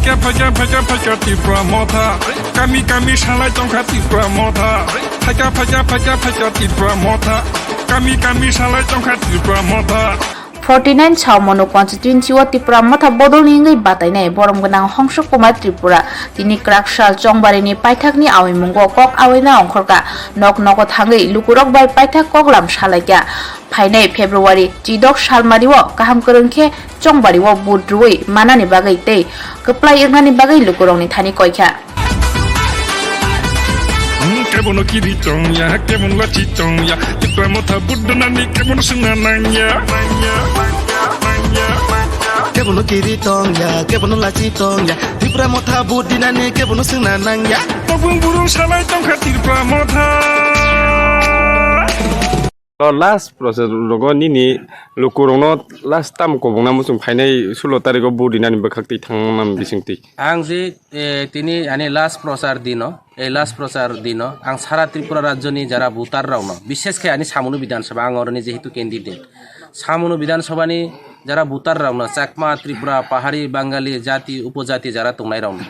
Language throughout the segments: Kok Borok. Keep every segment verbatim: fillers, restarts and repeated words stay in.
Kepha kepha kepha kepha Tipra Motha. Kami kami salai tongkha Tipra Motha. Phaikha phaikha phaikha phaikha Tipra Motha. Kami kami salai tongkha Tipra Motha. Forty nine Saumano constituency o Tipra Motha bodolni wngwi batainai borom gwnang Hongsok Kumar Tripura tini kwrak sal Chongbarini paithakni awimungo kok awaina ongkhorkha. Nok nogo thangwi lukurok bai paithak koklam salaikha. Phainai February chidok salmario kaham kwrwng khe Chongbari o vote rwui manani bagwi tei kwplai wngnani bagwi lukurokni thani koikha. Hmm, kebono kiri tongya, kebono lachi tongya, Tipra Motha vote rwnani kebono swngna nangya. Kebono kiri tongya, kebono lachi tongya, Tipra Motha vote rwnani kebono swngna nangya. Tobung burung salai tongkha Tipra Motha. O last process rogo nini lukurokno last tam kobongna muchung phainai sulo tariko vote rinani bwkhak twi thangnani bisingtwi. Ang je, eh, tini ani last prochar dino, ei last prochar dino ang sara Tripura rajyoni jara voter rokno, bishesh khe ani Samunu Bidhan Sabha, ang oroni jehetu candidate, Samunu Bidhan Sabhani jara voter rokno, Chakma, Tripura, Pahari, Bangali, jati, upojati jara tongnai rokno,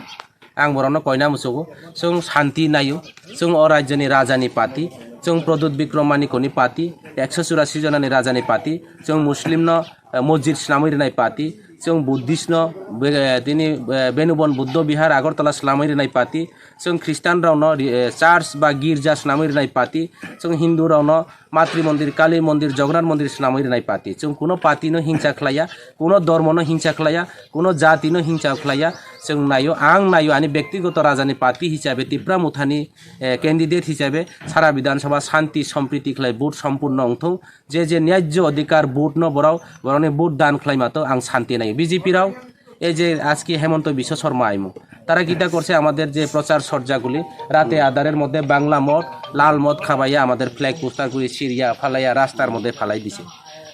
ang borokno koina muchugo, chwng shanti naio, chwng o rajyoni rajani party, chwng Pradyut Bikram Manikoni party, ekso churasi jonani rajani party, chwng Muslimno, eh, mosjid swnamwi rwnai party, chwng Buddhistno be-, eh, tini, eh, Benubon Buddha Bihar Agartala swnamwi rwnai party, chwng Christian rokno ri-, eh, church ba girja swnamwi rwnai party, chwng Hindu rokno Matri Mondir, Kali Mondir, Jagannath Mondir swnamwi rwnai party. Chwng kuno party no hingsa khlaiya, kuno dhormo no hingsa khlaiya, kuno jati no hingsa khlaiya. Chwng naio, ang naio ani bektigoto rajani party hisabe, Tipra Mothani, eh, candidate hisabe sara Bidhan Sabha shanti sompriti khlai vote sompurno wngthung. Je je nyajjo adhikar vote no borok, borokni vote dan khlai mato ang shanti naio. B J P rok, ei je aski Hemanta Biswa Sarma aimo, তারা কিতা করছে, আমাদের যে প্রচার সজ্জাগুলি রাতে আধারের মধ্যে বাংলা মদ, লাল মদ খাবাইয়া আমাদের flag poster গুলি ছিঁড়িয়া ফালাইয়া রাস্তার মধ্যে ফালাই দিছে।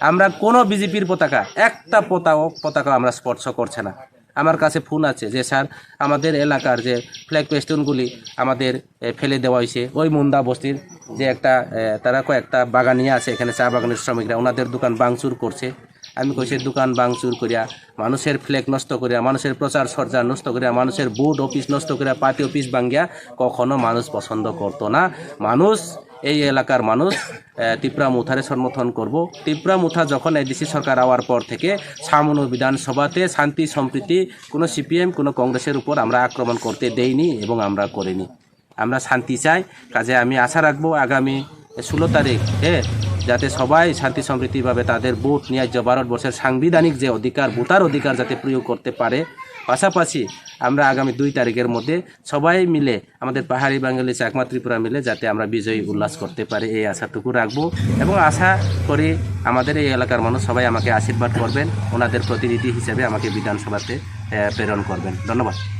আমরা কোনো বিজেপির পতাকা, একটা পতাকাও, পতাকা আমরা স্পর্শ করছে না। আমার কাছে ফোন আছে যে, "স্যার, আমাদের এলাকার যে ফ্ল্যাগ ফেস্টুনগুলি আমাদের, এ, ফেলে দেওয়া হয়েছে, ওই মুন্দা বস্তির যে একটা, এ, তারা কয়েকটা বাগানি আছে, এখানে চা বাগানের শ্রমিকরা, ওনাদের দোকান ভাঙচুর করছে।" আমি কইছি, "দোকান ভাঙচুর করিয়া, মানুষের ফ্ল্যাগ নষ্ট করিয়া, মানুষের প্রচার সজ্জা নষ্ট করিয়া, মানুষের ভোট অফিস নষ্ট করিয়া, পার্টি অফিস ভাঙ্গিয়া কখনো মানুষ পছন্দ করতো না।" মানুষ, এই এলাকার মানুষ, এ, তিপ্রা মুথারে সমর্থন করব। তিপ্রা মুথা যখন এডিসি সরকার আওয়ার পর থেকে সামনো বিধানসভাতে শান্তি সম্প্রীতি কোনো সিপিএম, কোনো কংগ্রেসের উপর আমরা আক্রমণ করতে দেইনি এবং আমরা করিনি। আমরা শান্তি চাই। কাজে আমি আশা রাখবো আগামী ষোলো তারিখ, এ, যাতে সবাই শান্তি সম্প্রীতিভাবে তাদের ভোট, ন্যায্য ভারতবর্ষের সাংবিধানিক যে অধিকার, ভোটার অধিকার যাতে প্রয়োগ করতে পারে। পাশাপাশি আমরা আগামী দুই তারিখের মধ্যে সবাই মিলে, আমাদের পাহাড়ি বাঙালি চাকমা ত্রিপুরা মিলে যাতে আমরা বিজয় উল্লাস করতে পারি, এই আশাটুকু রাখবো। এবং আশা করি আমাদের এই এলাকার মানুষ সবাই আমাকে আশীর্বাদ করবেন, ওনাদের প্রতিনিধি হিসেবে আমাকে বিধানসভাতে, এ, প্রেরণ করবেন। ধন্যবাদ।